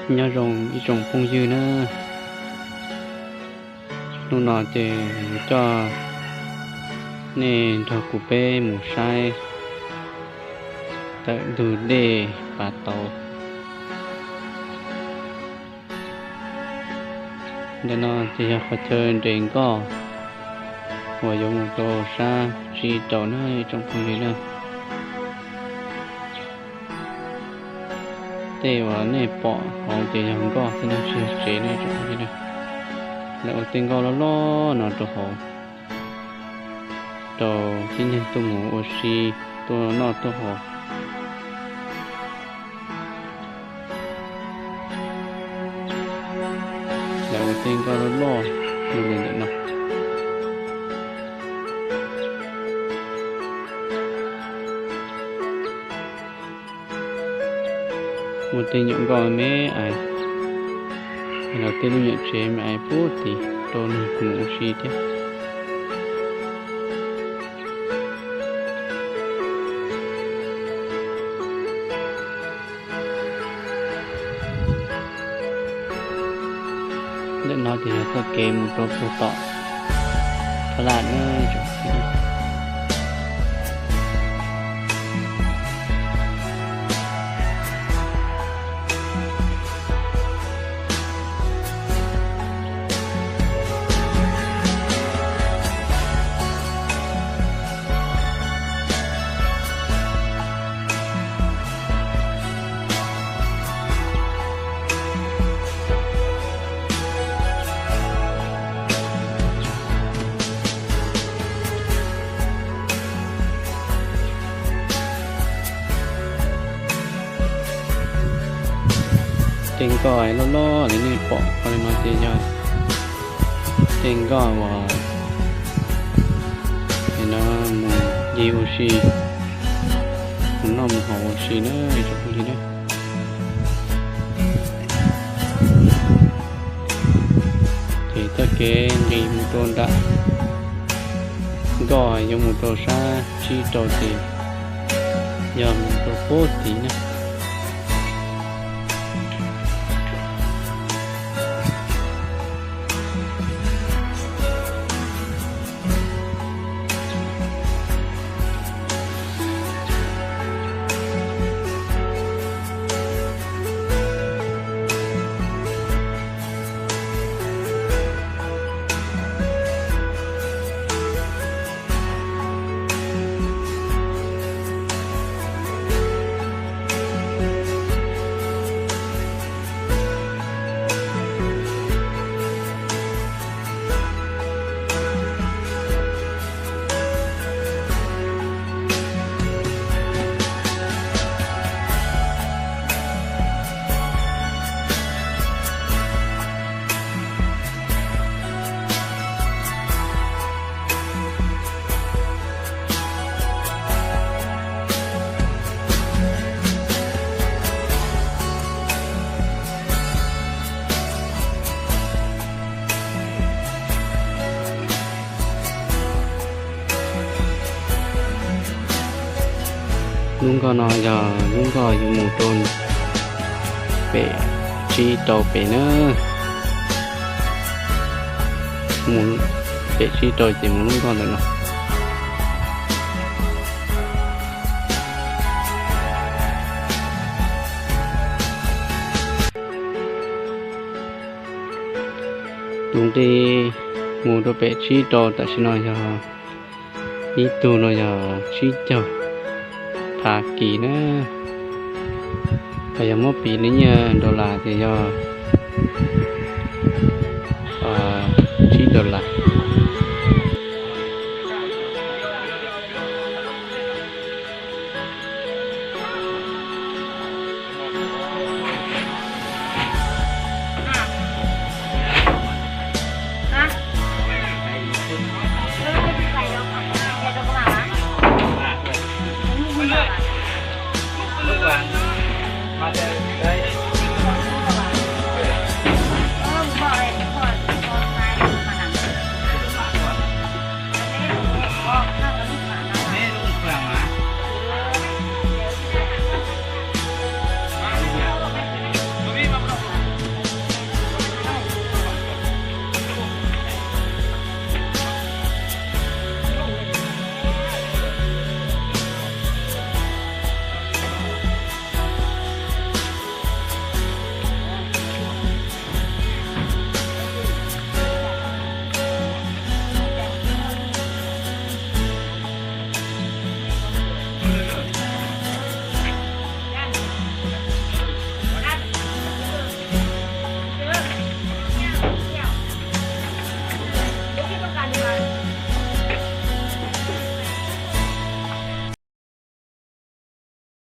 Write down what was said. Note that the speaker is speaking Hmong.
Nyob zoo ib tsoom phooj ywg na, hnub no ces coj nej nrog kuv peb mus saib tawm ntug dej Pav Tauv. Ntawm no ces yog qhov chaw nres nkoj uas yuav mus rau sab tsib rau na ib tsoom phooj ywg na. Tej uas nej pom hauv ces yog nkoj xwb na, tsis yog tsev ne ib tsoom phooj ywg na. Lawv ua tej nkoj loj loj no rau hauv, rau tib neeg tuaj mus ua si, tuaj noj tuaj haus. Lawv ua tej nkoj loj loj li ntawm no. Muaj tej nyuam nkoj me ais, los tej lub nyuam tsev me ais puag tid rau neeg mus ua si thiab. Ntawm no ces yog txoj kev mus rau puag tom Phab Laj na. Tej nkoj loj loj li nej pom qhov no ces yog tej nkoj uas no mus ncig ua si, mus noj mus haus ua si na ib tsoom phooj ywg na. Ces txoj kev nqis mus rau nram nkoj yuav mus rau sab tsib rau ces yog mus rau puag tid na. Lub nkoj no yog lub nkoj yuav mus rau pem tsib rau pem na. Mus pem tsib rau ces mus lub nkoj ntawm no. Tus nqi mus rau pem tsib rau tam sim no yog ib tug no yog tsib caug phav kis na. Ho yog muab piv li nyiaj dollar ces yog tsib dollar.